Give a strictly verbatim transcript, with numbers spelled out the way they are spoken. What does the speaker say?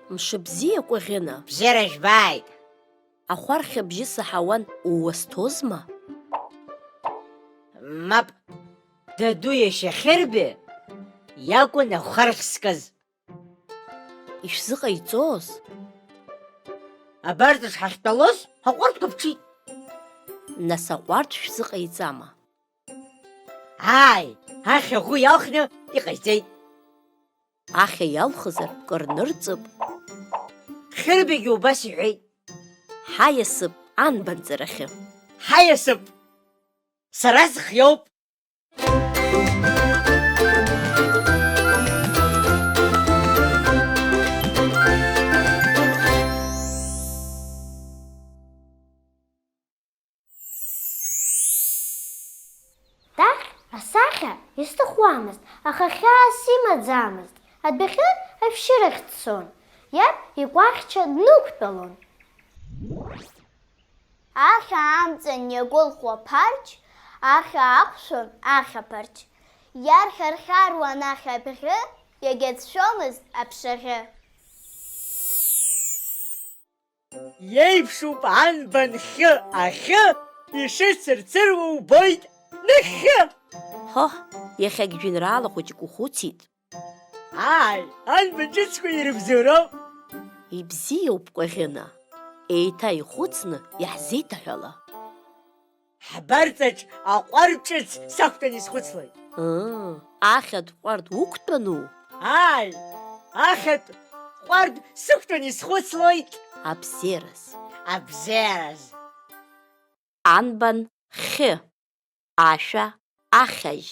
Мшыбзиа, Кәаӷьына! Бзиара жәбааит! Ахәархь абжьы саҳауан, ууасҭозма? Мап, даду иашьа Хьырби иакәын ахәархь зкыз. Ишәзыҟаиҵоз? Абарҵаҿ ҳахьтәалоз аҟәардәқәа ԥҽит. Нас аҟәардә шәзыҟаиҵама? Ааи, ахьа ӷәы иалхны иҟаиҵеит. Ахьа иалхызар, кыр нырҵып. Хьырбигьы убас иҳәеит. Ҳаиасып анбанҵарахьы. Ҳаиасып! Сара схиоуп! Даҳ асахьа исҭахуамызт, аха хьаас имаӡамызт. Адәахьы ашәшьырахь дцон, иаб икәахьча днықәтәалон. Ахьа амҵан иагәылхуа ԥарч, ахьа ақәшәон ахьаԥарч. Иархьархьаруан ахьа абӷьы, иагьацәшәомызт аԥшаӷьы. Иеиԥшуп анбан хьы ахьы, ишыцырцыруа убоит нахьхьы! Ҳоҳ, иахьагь жәеинраала хәыҷык ухәыцит. Ааи, анбан ҿыцқәа ирыбзоуроуп! Ибзиоуп, Кәаӷьына, еиҭа ихәыцны иаҳзеиҭаҳәала. Ҳбарҵаҿ аҟәардә ҿыц сақәтәан исхәыцлоит. Ыы, ахьатә ҟәардә уқәтәану? Ааи, ахьатә ҟәардә сықәтәан исхәыцлоит. Абзиараз. Абзиараз. Анбан хьы, ашәа ахьажь.